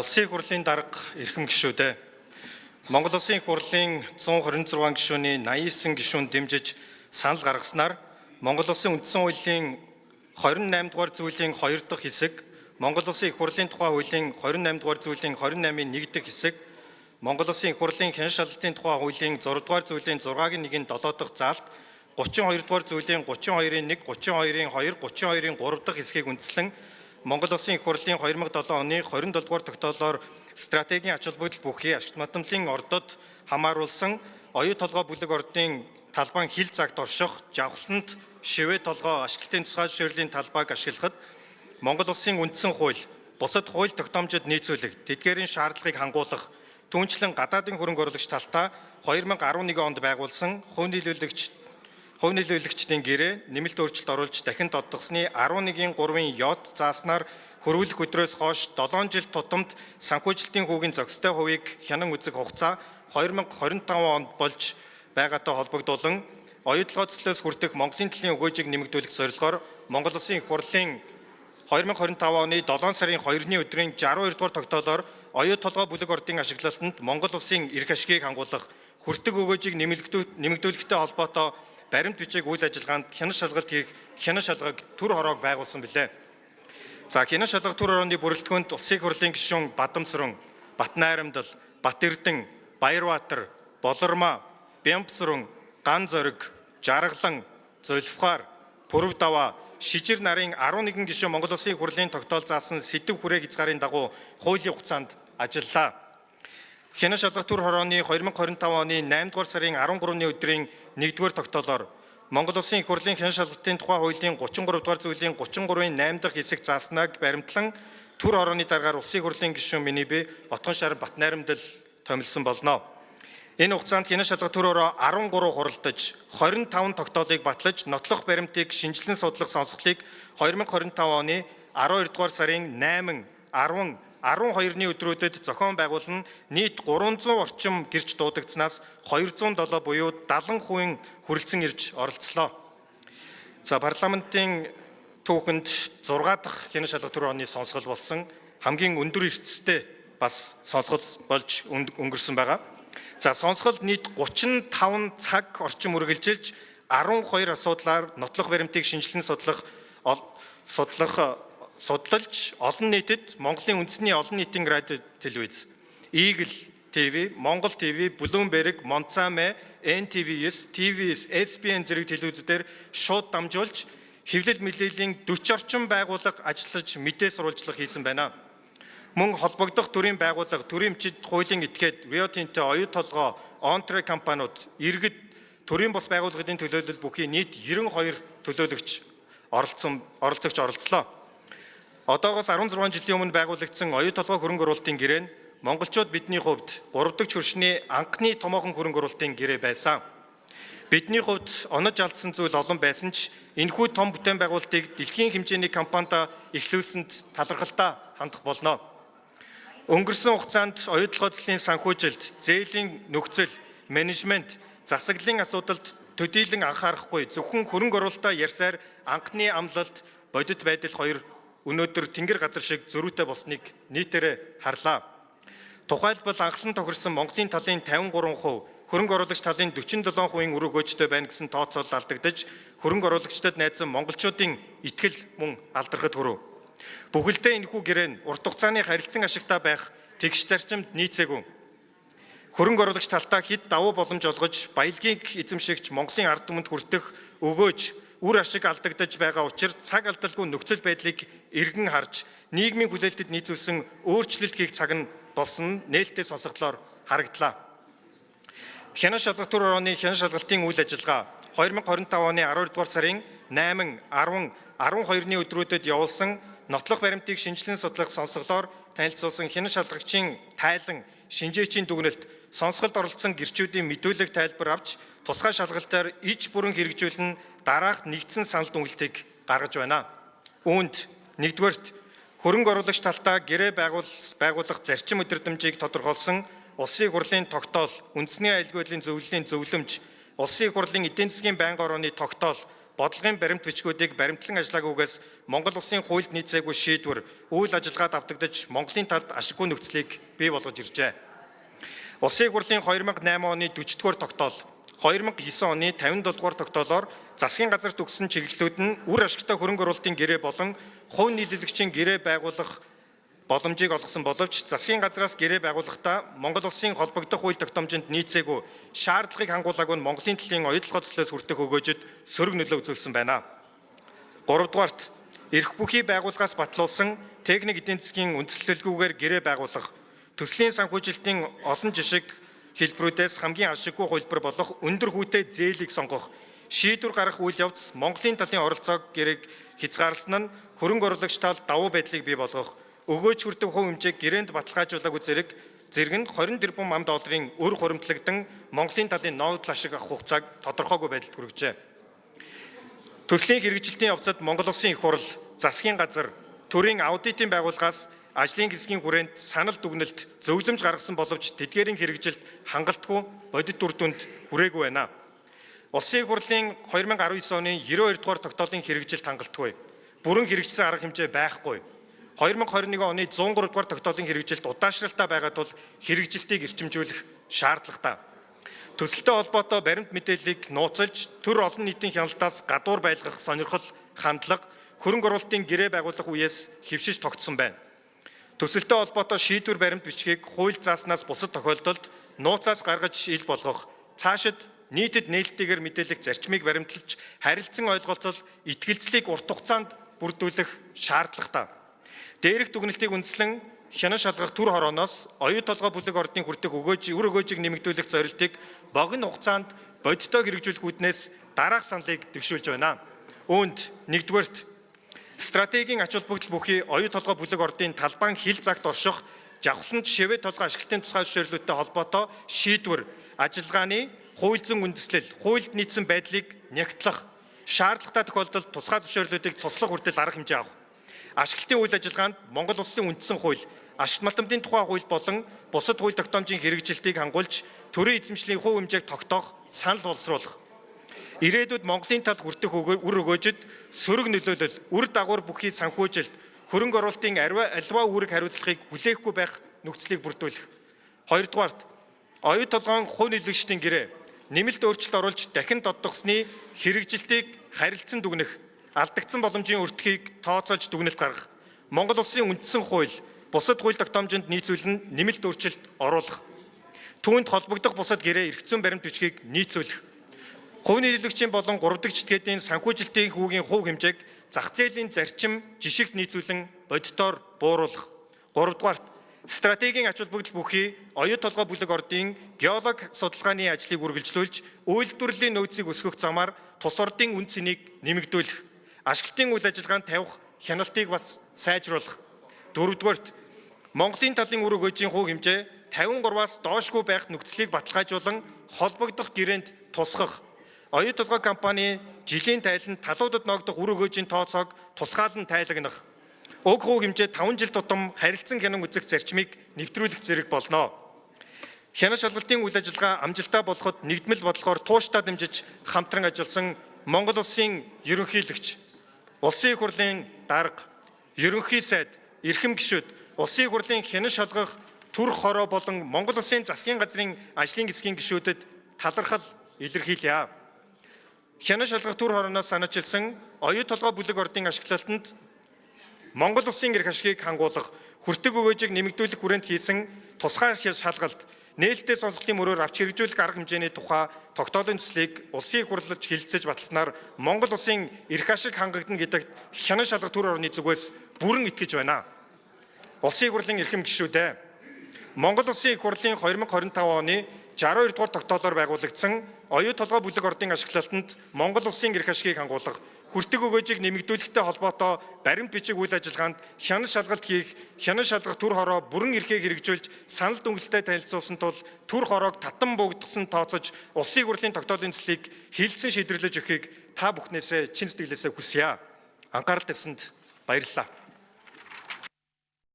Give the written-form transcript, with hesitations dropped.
Улсын их хурлын дарга эрхэм гишүүдээ. Монгол Улсын их хурлын 126 гишүүний 89 гишүүн дэмжиж санал гаргаснаар Монгол Улсын үндсэн хуулийн 28 дугаар зүйлийн 2 дахь хэсэг, Монгол Улсын их хурлын тухай хуулийн 28 дугаар зүйлийн 28-ийн 1 дахь хэсэг, Монгол Улсын их хурлын хяналт шалгалтын тухай хуулийн 6 дугаар зүйлийн 6-гийн 1-ийн 7 дахь заалт, 32 дугаар зүйлийн 32-ын 1, 32-ын 2, 32-ын 3 дахь хэсгийг үндэслэн Монгол Улсын их хурлын 2007 оны 27 дугаар тогтоолоор стратегийн ач холбогдол бүхий ашигт математикийн ордод хамааруулсан оюу толгой бүлэг ордын талбайн хил цагт орших жавхланд шивээ толгой ашиглалтын тусгай зөвшөөрлийн талбайг ашиглахад Монгол Улсын үндсэн хууль, бусад хууль тогтоомжид нийцүүлэх, тэдгээрийн шаардлагыг хангуулах, түүнчлэн гадаадын хөрөнгө оруулагч талтаа 2011 онд байгуулсан хувь нийлүүлэгчдийн гэрээ нэмэлт өөрчлөлт оруулж дахин тодтогсны 11-ийн 3-ын йод зааснаар хөрвүүлэх өдрөөс хойш 7 жил тутамд санхүүжилтийн хүүгийн зохистой хувийг хянан үзэх хугацаа 2025 онд болж байгаатай холбогдуулан оюутлогоо төслөөс хүртэх Монголын төллийн өгөөжийг нэмэгдүүлэх зорилгоор Монгол Улсын их хурлын 2025 оны 7 сарын 2-ны өдрийн 62 дугаар тогтоолоор оюу толгой бүлэг ордын ашиглалтанд Монгол Улсын эрх ашигыг хангуулах хүртэг өгөөжийг нэмэгдүүлэхтэй холбоотой баримт бичиг үйл ажиллагаанд хянан шалгалт хийх хянан шалгаг төр хороог байгуулсан билээ. За хянан шалгах төр хорооны бүрэлдэхүүнд Улсын их хурлын гишүүн Бадамсран, Батнайрамдал, Батэрдэн, Баярбаатар, Болормаа, Бямбсран, Ган зориг, Жаргалан, Зулфхаар, Пүрэв даваа, Шижир нарын 11 гишүүн Монгол Улсын их хурлын тогтоол заасан сэдэв хүрээг хязгаарын дагуу хуулийн хугацаанд ажиллалаа. Хянан шалгах төр хорооны 2025 оны 8 дугаар сарын 13-ны өдрийн 1-р тогтоолоор Монгол Улсын их хурлын хянан шалгалтын тухай хуулийн 33 дугаар зүйлийн 33-ын 8 дахь хэсэг заасныг баримтлан төр хорооны даргаар Улсын их хурлын гишүүн миний бие Отгон шар Батнайрамдал томилсон болно. Энэ хугацаанд хянан шалгах төр хороо 13 хуралдаж, 25 тогтоолыг батлаж, нотлох баримтыг шинжилэн судлах сонсголыг 2025 оны 12 дугаар сарын 8, 10, 12-ны өдрүүдэд зохион байгуулан нийт 300 орчим гэрч дуудагдсанаас 207 буюу 70% хүрэлцэн ирж оролцлоо. За парламентын түүхэнд 6 дахь хянан шалгах төр орны сонсгол болсон хамгийн өндөр эрдэстэй бас сонсгол болж өнгөрсөн байгаа. За сонсголд нийт 35 цаг орчим үргэлжилж 12 асуудлаар нотлох баримтыг шинжилэн судлах судлах судалж олон нийтэд Монголын үндэсний олон нийтийн радио телевиз, Eagle TV, Монгол TV, Bloomberg, Монцаамэ, NTV9, TVS, SBN зэрэг телевизүүдээр шууд дамжуулж хэвлэл мэдээллийн 40 орчим байгууллага ажиллаж мэдээ сурвалжлага хийсэн байна. Мөн холбогдох төрийн байгууллага, төрийн эмчит хуулийн этгээд, Рио Тинто, оюу толгой, Онтре компаниуд, иргэд, төрийн бус байгууллагын төлөөлөл бүхий нийт 92 төлөөлөгч оролцсон оролцогч оролцлоо. Одоогоос 16 жилийн өмнө байгуулагдсан оюу толгой хөрөнгө оруулалтын гэрээ нь монголчууд бидний хувьд 3 дахь хөршний анхны томоохон хөрөнгө оруулалтын гэрээ байсан. Бидний хувьд онож алдсан зүйл олон байсан ч энэхүү том бүтээн байгуулалтыг дэлхийн хэмжээний компанид эхлүүлсэнд талархалтай хандах болно. Өнгөрсөн хугацаанд оюутлогоо зэлийн санхүүжилт, зээлийн нөхцөл, менежмент, засаглалын асуудалд төдийлөн анхаарахгүй зөвхөн хөрөнгө оруулалтаа ярьсаар анхны амлалт, бодит байдал хоёр өнөөдөр тэнгэр газар шиг зөрүүтэй болсныг нийтээрээ харлаа. Тухайлбал анхлан тохирсон Монголын талын 53%, хөрөнгө оруулагч талын 47%-ийн үр өгөөжтэй байна гэсэн тооцоолол алдагдаж, хөрөнгө оруулагчдад найдсан монголчуудын итгэл мөн алдрахад хүрв. Бүхэлдээ энэхүү гэрээ нь урт хугацааны харилцан ашигтай байх тэгш зарчимд нийцээгүй. Хөрөнгө оруулагч талтаа хэд давуу боломж олгож, баялагийг эзэмшигч Монголын ард түмэнд хүртэх өгөөж, үр ашиг алдагдаж байгаа учир цаг алдалгүй нөхцөл байдлыг эргэн харж, нийгмийн хүлээлтэд нийцүүлсэн өөрчлөлт хийх цаг нь болсон нээлттэй сонсголоор харагдлаа. Хянан шалгах төр орооны хянан шалгалтын үйл ажиллагаа 2025 оны 12 дугаар сарын 8, 10, 12-ны өдрүүдэд явуулсан нотлох баримтыг шинжилэн судлах сонсголоор танилцуулсан хянан шалгагчийн тайлан, шинжээчийн дүгнэлт, сонсголд оролцсон гэрчүүдийн мэдүүлэг тайлбар авч тусгай шалгалтаар иж бүрэн хэрэгжүүлэн дараах нэгдсэн санал дүгнэлтийг гаргаж байна. Үүнд нэгдүгээрт хөрөнгө оруулагч талтаа гэрээ байгуулах зарчим өдөрдмжийг тодорхойлсон Улсын их хурлын тогтоол, үндэсний аюулгүй байдлын зөвлөлийн зөвлөмж, Улсын их хурлын эдийн засгийн байнгын орооны тогтоол, бодлогын баримт бичгүүдийг баримтлан ажиллаагүйгээс Монгол улсын хуульд нийцээгүй шийдвэр үйл ажиллагаад автагдаж Монголын талд ашиггүй нөхцөлийг бий болгож иржээ. Улсын их хурлын 2008 оны 40-р тогтоол, 2009 оны 57-р тогтоолоор засгийн газарт өгсөн чиглэлүүд нь үр ашигтай хөрөнгө оруулалтын гэрээ болон хувь нийлүүлэгчийн гэрээ байгуулах боломжийг олгосон боловч засгийн газраас гэрээ байгуулахдаа Монгол улсын холбогдох хууль тогтоомжинд нийцээгүй шаардлагыг хангуулаагүй нь Монголын төллийн оюутлогоо төслөөс хүртэх өгөөжид сөрөг нөлөө үзүүлсэн байна. 3-дугаарт эрх бүхий байгууллагаас батлуулсан техник эдийн засгийн үндэслэлгүйгээр гэрээ байгуулах төслийн санхүүжилтийн олон жишг хэлбэрүүдээс хамгийн ашиггүй хувилбар болох өндөр хүүтэй зээлийг сонгох шийдвэр гаргах үйл явц Монголын талын оролцоог гэрээг хязгаарласан нь хөрөнгө оруулагч тал давуу байдлыг бий болгох өгөөж хүртэх хувь хэмжээг гэрээнд баталгаажуулаагүй зэрэг нь 20 тэрбум ам долларын өр хуримтлагдан Монголын талын ноогдол ашиг авах хугацааг тодорхойгүй байдалд хүргэжээ. Төслийн хэрэгжилтийн явцад Монгол Улсын их хурл, засгийн газар, төрийн аудитын байгууллагаас ажлын хэсгийн хүрээнд санал дүгнэлт, зөвлөмж гаргасан боловч тэдгээрийн хэрэгжилт хангалтгүй бодит үр дүнд хүрээгүй байна. Улсын их хурлын 2019 оны 92 дугаар тогтоолын хэрэгжилт хангалтгүй. Бүрэн хэрэгжсэн арга хэмжээ байхгүй. 2021 оны 103 дугаар тогтоолын хэрэгжилт удаашралтай байгаа тул хэрэгжилтийг эрчимжүүлэх шаардлагатай. Төсөлтэй холбоотой баримт мэдээллийг нууцлж төр олон нийтийн хяналтаас гадуур байлгах сонирхол хандлага хөрөнгө оруулалтын гэрээ байгуулах үеэс хэвшиж тогтсон байна. Төсөлтэй холбоотой шийдвэр баримт бичгийг хууль зааснаас бусад тохиолдолд нууцаас гаргаж ил болгох, цаашид нийтэд нээлттэйгээр мэдээлэх зарчмыг баримталж харилцан ойлголцол итгэлцлийг урт хугацаанд бүрдүүлэх шаардлагатай. Дээрх дүгнэлтийг үндэслэн хянан шалгах төр хорооноос оюу толгой бүлэг ордын хүртэх өгөөж үр өгөөжийг нэмэгдүүлэх зорилтыг богино хугацаанд бодиттой хэрэгжүүлэх үүднээс дараах саналыг дэвшүүлж байна. Үүнд нэгдүгээрт стратегийн ач холбогдол бүхий оюу толгой бүлэг ордын талбайн хил цагт орших жавхланд шивээ толгой ашиглалтын тусгай зөвшөөрлүүдтэй холбоотой шийдвэр ажиллагааны хууль зүйн үндэслэл, хуульд нийцсэн байдлыг нягтлах, шаардлагатай тохиолдолд тусгай зөвшөөрлүүдийг цуцлах хүртэл арга хэмжээ авах. Ашиглалтын үйл ажиллагаанд Монгол улсын үндсэн хууль, ашигт математикийн тухай хууль болон бусад хууль тогтоомжийн хэрэгжилтийг хангуулж, төрийн эзэмшлийн хувь хэмжээг тогтоох, санал боловсруулах. Ирээдүйд Монголын талд хүртэх үр өгөөжид сөрөг нөлөөлөл, үр дагавар бүхий санхүүжилт, хөрөнгө оруулалтын аливаа үүрэг хариуцлагыг хүлээхгүй байх нөхцөлийг бүрдүүлэх. Хоёрдугаарт оюу толгойн хувь нийлүүлэгчдийн гэрээ нэмэлт өөрчлөлт оруулж дахин тоддогсны хэрэгжилтийг харилцан дүгнэх, алдагдсан боломжийн өртгийг тооцоолж дүгнэлт гаргах. Монгол улсын үндсэн хууль, бусад хууль тогтоомжинд нийцүүлэн нэмэлт өөрчлөлт оруулах. Түүнд холбогдох бусад гэрээ эрх зүйн баримт бичгийг нийцүүлэх. Хувь нийлүүлэгчийн болон 3 дахь читгээдийн санхүүжилтийн хүүгийн хувь хэмжээг зах зээлийн зарчим жишигт нийцүүлэн бодитоор бууруулах. 3 дугаарт стратегийн ач холбогдол бүхий оюу толгой бүлэг ордын геолог судалгааны ажлыг үргэлжлүүлж үйлдвэрлэлийн нөөцийг өсгөх замаар тус ордын үн цэнийг нэмэгдүүлэх. Ашиглалтын үйл ажиллагаанд тавих хяналтыг бас сайжруулах. Дөрөвдүгээрт Монголын талын үр өгөөжийн хувь хэмжээ 53-аас доошгүй байх нөхцөлийг баталгаажуулан холбогдох гэрээнд тусгах. Оюу толгой компани жилийн тайланд талуудад ноогдох үр өгөөжийн тооцоог тусгаалan тайлагнах. Уг хувь хэмжээ 5 жил тутам харилцан хянан үзэх зарчмыг нэвтрүүлэх зэрэг болно. Хянан шалгалтын үйл ажиллагаа амжилттай болоход нэгдмэл бодлогоор тууштай дэмжиж хамтран ажилласан Монгол улсын ерөнхийлөгч, Улсын их хурлын дарга, ерөнхий сайд, эрхэм гишүүд, Улсын их хурлын хянан шалгах төр хороо болон Монгол улсын засгийн газрын ажлын хэсгийн гишүүдэд талархал илэрхийлье. Хянан шалгах төр хорооноос санаачилсан оюу толгой бүлэг ордын ашиглалтанд Монгол улсын эрх ашигыг хангуулах, хүртэг өгөөжийг нэмэгдүүлэх хүрээнд хийсэн тусгай шалгалт нээлттэй сонсголын мөрөөр авч хэрэгжүүлэх арга хэмжээний тухай тогтоолын төслийг улсын их хурлаж хэлэлцэж баталснаар Монгол улсын эрх ашиг хангагдана гэдэгт хянан шалгах төр орны зүгээс бүрэн итгэж байна. Улсын их хурлын эрхэм гишүүдээ, Монгол улсын их хурлын 2025 оны 62 дугаар тогтоолоор байгуулагдсан оюу толгой бүлэг ордын ашиглалтанд Монгол улсын эрх ашигыг хангуулах, хүртэг өгөөжийг нэмэгдүүлэхтэй холбоотой баримт бичиг үйл ажиллагаанд хянан шалгалт хийх, хянан шалгах төр хороо бүрэн эрхээ хэрэгжүүлж санал дүнгэлтэй танилцуулсан тул төр хороог татан буугдсан тооцож улсын их хурлын тогтоолын төслийг хилцэн шийдвэрлэж өгөхийг та бүхнээсээ чин сэтгэлээсээ хүсье. Анхаарал тавьсанд баярлалаа.